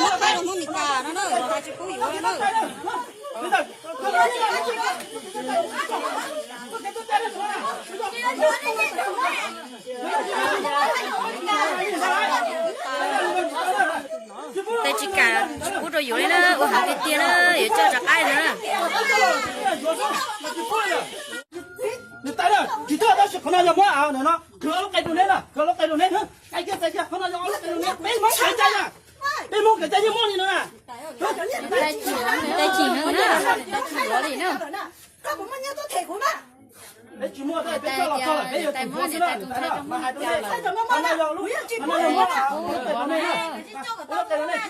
Muab qaib rau Hmoob Mes Kas no na, hais tsis pub yuav na. Tes tsis kam tsis pub rau yuav li na, ua heev tiag tiag na, yuav coj rov qab no na. Nws tas lawm, tsis tuaj tab sis qhov no yog muab no, khwv ob lub qe rau neb na, khwv ob lub qe rau neb. Txais kiag, txais kiag, qhov no yog ob lub qe rau neb, peb Hmoob kev cai na, peb Hmoob kev cai yeej muaj li no na. Tes tsis, tes tsis yuav li na. Peb tsis muaj, peb coj los txog lawm, peb yuav tsum muab xwb na. Mas hais rau nej, qhov no yog lub, qhov no yog muab, ua lub qe rau nej, ua lub qe rau nej.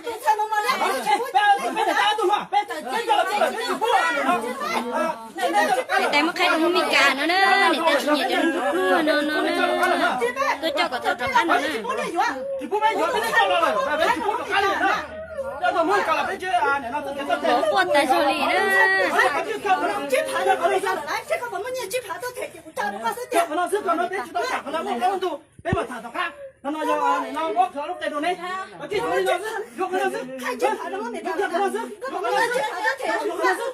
Peb, peb niam tab tus no, peb, peb coj los txog lawm, peb tsis pub no. Niam tais muab qhaib rau Hmoob Mes Kas no na, niam tais tsis nyiam cov neeg pluag pluag no no na, tuaj coj kom tau rov qab no na. Tsis pub peb yuav, peb coj los lawm, peb tsis pub rov qab li na. Coj rau Hmoob Mes Kas los peb tsis, niam no txoj kev txoj cai. Quaj tas zog li na. Qhov no xwb, qhov no peb tsis tau tham, qhov no muaj qab muaj ntuj, peb mam tham tom qab. Qhov no yog niam no muab khwv ob lub qe rau neb, qhov no xwb, yuav qhov no xwb, yuav qhov no xwb, yuav qhov no xwb.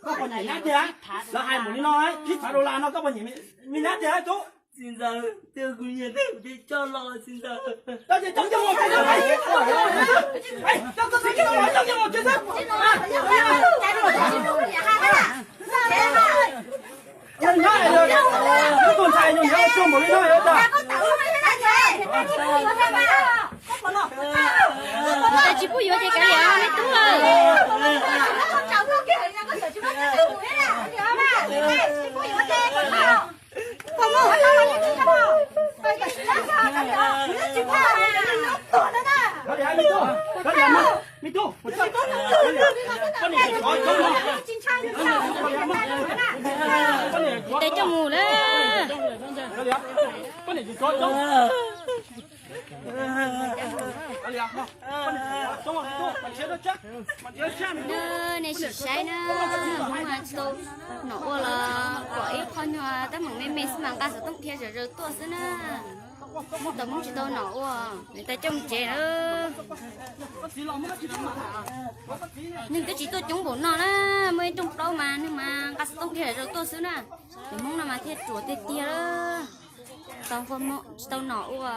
Koj puas nyiam nyab tiag? Lawv hais mus li no, pib txhav rau las no koj puas nyiam me nyab tiag tub? Txiv ntxawm, twb kuv nyiam twb kuv coj los txiv ntxawm. Tes tsis pub yuav ces kav liam me tub lawm. Tes coj mus lawm. Nej sim saib na, Hmoob mas tsis tau nom ua los pom ib qho nyuag teeb meem me me xwb mas nqa xov tooj dhia zom zaws tuaj xwb na. Muaj tau Hmoob tsis tau nom ua, niam tais coj mus tsev na. Neeg twb tsis tuaj coob npaum no na, muaj ib rooj plaub mas neeg mas nqa xov tooj dhia zom zaws tuaj xwb na. Cov Hmoob no mas thiaj ruam tiag tiag, tsis tau nom ua.